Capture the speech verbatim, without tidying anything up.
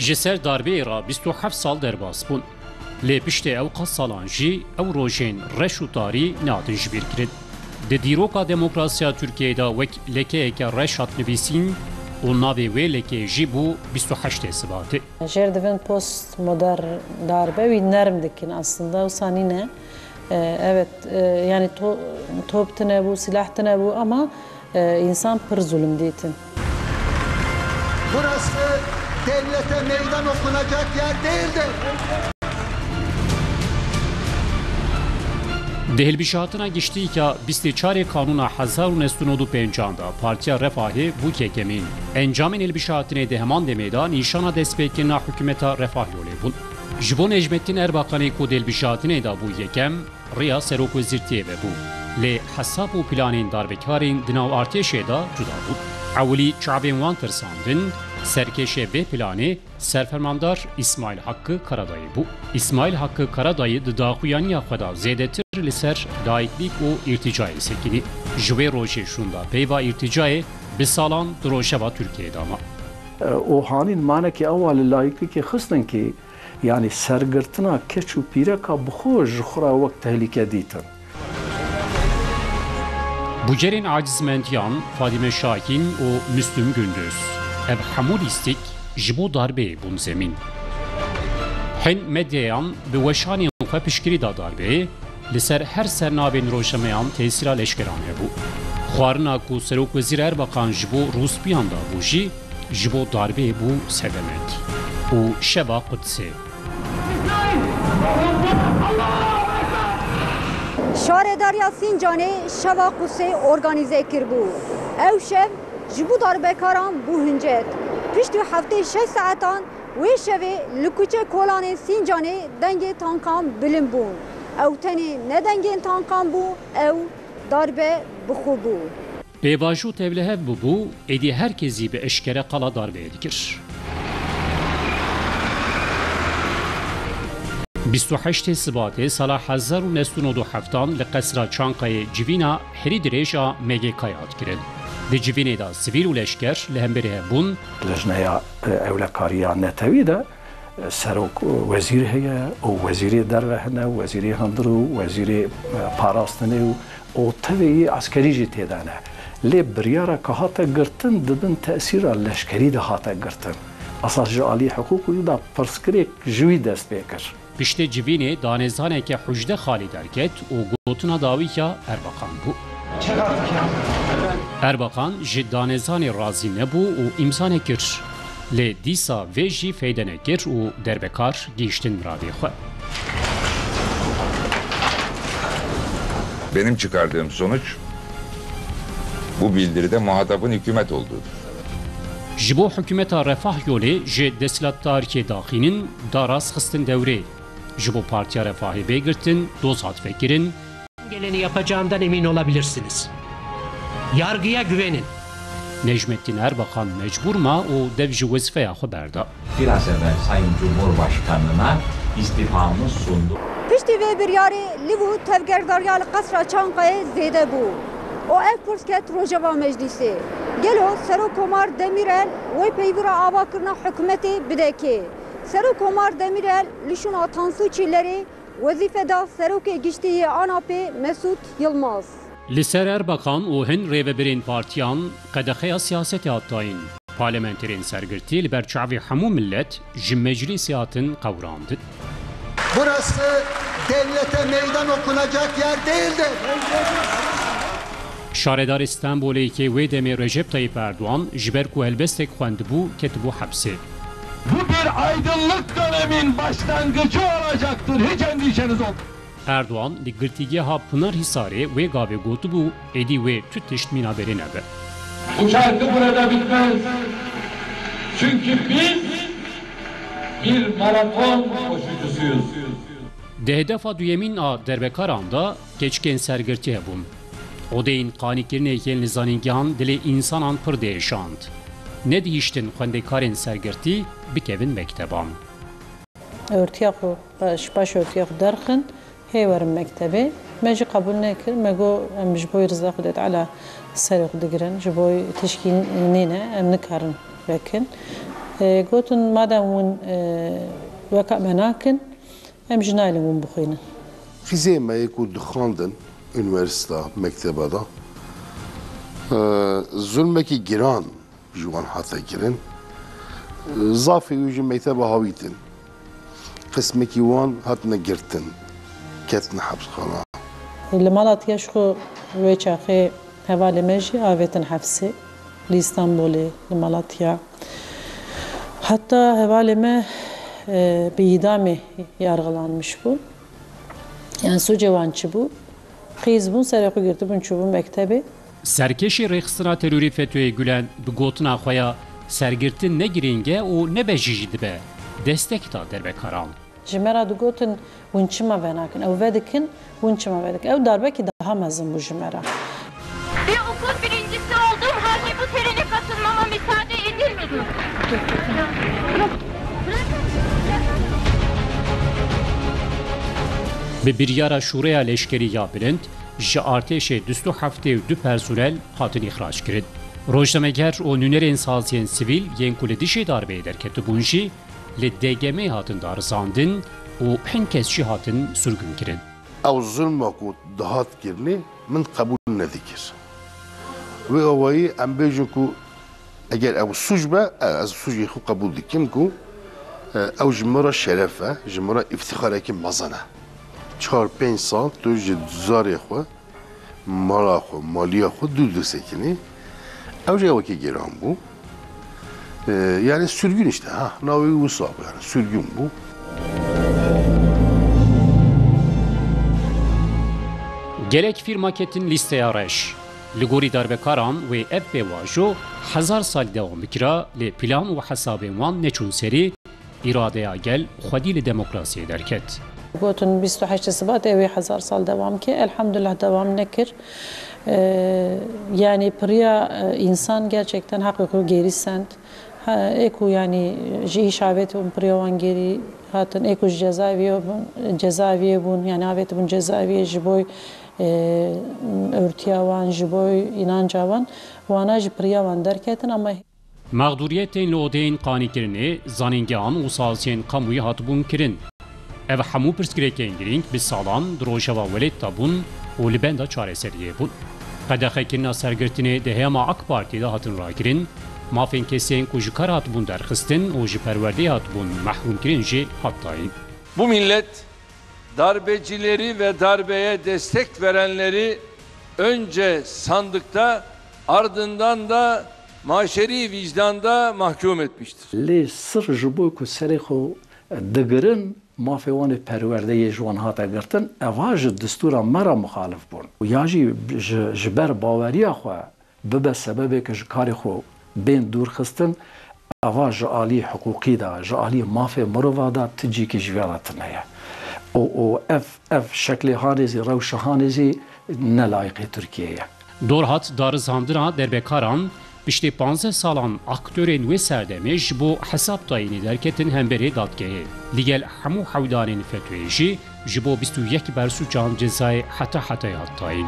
Ji ser darbeyê re bîst û heft sal derbas bûn. Lê piştê ew qas salan jî ew rojên reş û tarî nehatin jibîrkirin. Di dîroka demokrasiya Tirkiyeyê de wek lekeyeke reş hat nivîsîn û navê wê lekeyê jî bû bîst û heştê Sibatê. Jêr divin post modern darbe wî nerm dikin aslında, wisa nîne. E, evet, e, yani to-, top tine bû, silah tine bû ama, e, insan pir zulüm dîtin. Burası devlete meydan okunacak yer değildir. Di hilbijartina giştî ya bîst û çarê Kanûna hezar û neh sed û nod û pênc de Partiya Refahê bû yekemîn. Encamên hilbijartinê di heman demê de nîşana destpêkirina hikûmeta Refah Yolê bûn. Ji bo Necmettin Erbakanê ku di hilbijartinê de bû yekem, riya serokwezîrtiyê vebû. Lê hesab û planên darbekarên di nav artêşê de cuda bûn. Ewilî çavên wan tirsandin, serkêşê vê planê Serfermandar Îsmaîl Hakkı Karadayî bû. Îsmaîl Hakkı Karadayî di daxuyaniya xwe de zêdetir li ser laiklîk û îrtîcayê sekinî. Ji wê rojê şûnda peyva îrtîcayê bi salan di rojeva Tirkiyeyê de ma. Û hanîn manekî ewa li laiklîkê xistin kî, yanî sergirtina keç û pîreka bi xwe ji xwe re wek tehlîke dîtin. Bucerên Aciz Mendyan, Fadime Şahin û Müslüm Gündüz. Ev hemû lîstik ji bo darbeyê bûn zemîn. Hin medyayan bi weşanên xwe piştgirî da darbeyê, li ser her sernavên rojnameyan tesîra leşkeran hebû. Xwarina ku Serokwezîr Erbakan ji bo rûspiyan dabû jî, ji bo darbeyê bû sedemek. Û şeva Qudsê. Şaredariya Sîncanê şeva Qudsê organîze kiribû. Ew şev ji bo darbekaran bû hincet. Piştî heftê şeş saetan wê şevê li kuçê kolanê Sîncanê dengê tankan bilind bûn. Ew tenê ne dengên tankan bû, ew darbe bi xwe bû. Pêvajo tevlihev bûbû, êdî her kes jî bi eşkere qala darbeyê dikir. Bîst û heştê Sibatê sala hezar û neh sed û nod û heftan li Qesra Çankayê civîna herî dirêj a M G K'yê hat kirin. Di civînê de sivîl û leşker li hemberî hev bûn. Lejneya, e, Ewlekariya Netewî de, e, serok, e, wezîr heye û wezîrê derve hene, wezîrê hundir û wezîrê, e, parastinê û, û teveyî eskerî jî tê de ne. Lê biryara ku hate girtin di bin tesîra leşkerî de hate girtin. Esas ji alî hiqûqî de pirsgirêk ji wî dest pê kir. Piştê civînê danêzaneke hûcde xalî derket û gotina dawî ya Erbakan bû. Erbakan ji danêzanê razî nebû û îmza nekir. Lê dîsa vê jî feyde nekir û derbekar gihîştin miradê xwe. Benim çıkardığım sonuç bu bildiride muhatabın hükümet olduğudur. Ji bo hikûmeta Refah Yolê ji desthilatdariyê daxînin, daraz xistin dewrê. Ji bo Partiya Refahê bê girtin, doz hat vekirin. Geleni yapacağımdan emin olabilirsiniz. Yargıya güvenin. Necmettin Erbakan mecbûr ma û dev ji wezîfeya xwe berda. Biraz evvel Sayın Cumhurbaşkanına istifamı sundum. Piştî vê biryarê liv û tevgerdariya li Qesra Çankayê zêde bû û ev pirs ket rojeva meclîsê. Gelo Serokkomar Demîrel wê peyvî re avakirina hikûmetê bide kê? Serokkomar Demîrel li şûna Tansu Çîlerê wezîfe da serokê giştî yê ANAPê Mesûd Yilmaz. Li ser Erbakan û hin rêvebirên partiyan qedexeya siyasetê hat dayîn. Parlamenterên sergirtî li ber çavê hemû milet ji meclîsê hatin qewrandin. Burası devlete meydan okunacak yer değildir. Şaredarê Stenbolê yê wê demê Recep Tayyip Erdoğan ji ber ku helbestek xwendibû, ketibû hepsê. Bu bir aydınlık dönemin başlangıcı olacaktır. Hiç endişeniz olmasın. Erdoğan li girtîgeha Pınar Hisarê wê gavê gotibû, êdî wê tu tişt mîna berê nebe. Bu şarkı burada bitmez. Çünkü biz bir maraton koşucusuyuz. Di hedefa duyemîn a derbekaran de keçikên sergirtî hebûn. Odeyên qanîkirinê yên li zanîngehan dilê însanan pir diêşand. Nedihiştin xwendekarên sergirtî bikevin mekteban. Ortiya xwe, paş, paş ortiya xwe derxin, hê werin mektebê. Me jî qebûl nekir. Me got, em ji bo rıza Xwedê Teala serê xwe digirin. Ji bo tişkî nîne, em nikarin vekin. E, gotin, madem hûn, e, weka me nakin, em jî nayêlin hûn bixwînin. Xizê me yê ku dixwandin unîversîta, mekteba de, e, zulmekî giran ji wan hate kirin. Zafê wî ji mekteba hawîtin. Qismekî wan hatine girtin, ketine hepsxana. Li Malatya ji xwe wê çaxê hevalê me jî avêtin hepsê. Li Îstanbulê, li Malatya. Hatta hevalê me, e, bi îdamê yargılanmış bû. Yani sucê wan çi bû? Qîz bûn, serê xwe girtibûn, çûbûn mektebê. Serkêşî rêxistina terorî FETÖ'yê Gülen bi gotina xwe ya sergirtin ne girîng e û ne bejî jî dibe, destek da derbekaran. Ji me re digotin, hûn çima venakin? Ew vedikin, hûn çima vedikin? Ew darbekî daha mezin bû ji me re. Bir okul birincisi olduğum halde bu törene katılmama müsaade edilmedi. Bi biryara şûreya leşkerî ya bilind, ji artêşê du sed û heftê û du personel hatin îxrac kirin. Rojnameger û nûnerên saziyên sivîl yên ku li dijî darbeyê derketibûn jî li D G M'ê hatin darizandin û hin kes jî hatin sirgûn kirin. Ew zulma ku dihat kirinê min qebûl nedikir. Wê awayî em bêjin ku eger ew sûc be, e, ez sûcê xwe qebûl dikim ku, e, ew ji min re şeref e, ji min re îftixarekî mezin e. Çar pênc sal tu ji zarê xwe, mala xwe, maliya xwe dûr disekinî. Ew jî ewekî giran bû. E, yani sürgün işte, ha, navê wisa bû, yani sürgün bû. Gelek fîrma ketin lîsteya reş. Li gorî darbekaran wê ev pêvajo hezar sal dewam bikira, lê plan û hesabên wan neçûn serî, îradeya gel xwedî li demokrasiyê derket. Gotin bîst û heştê Sibatê wê hezar sal dewam ke, elhamdulillah dewam nekir. Ee, yani piriya, e, însan gerçekten heqê xwe gêrî send. Ha, ê ku yani ji îş avêtibûn piriya wan gêrî hatin, ê ku ji cezaeviyê bûn, cezaeviyê bûn, yani avêtibûn cezaeviyê ji bo, e, örtüya wan, ji bo înanca wan, wana ji piriya wan derketin ama Mexdûriyetên li odeyên qanîkirinê, zanîngehan û saziyên qamûyî hatibûn kirin. Ev hemû pirsgirêkên girîng bi salan di rojeva welêt de bûn û li benda çareseriyê bûn. Qedexekirina sergirtinê di heyama AK Partiyê de hatin rakirin, mafên kesên ku ji kar hatibûn derxistin û ji perwerdeyê hatibûn mehrûmkirin jî hat dayîn. Bu millet darbecileri ve darbeye destek verenleri önce sandıkta, ardından da mahşeri vicdanda mahkum etmiştir. Lê sir ji bo ku serê xwe digirin, mafê wan ê perwerdeyê ji wan hate girtin, eva ji distûra me re muxalif bûn. Ya jî ji, ji ber baweriya xwe bibe sebebê ku ji karê xwe bên dûr xistin, eva ji alî hiqûqî de, ji alî mafê mirova de ti cîkî ji vê re tune ye. Û, û ev, ev şeklê hanê zî, rewşa hanê zî ne layiqê Tirkiyê ye. Dor hat darizandina derbekaran, piştî panzdeh salan aktorên wê serdemê ji bo hesabdayînê derketin hemberê dadgehê. Li gel hemû hewldanên FETÖ'yê jî ji bo bîst û yek bersucan cezayê heta hetayê hat dayîn.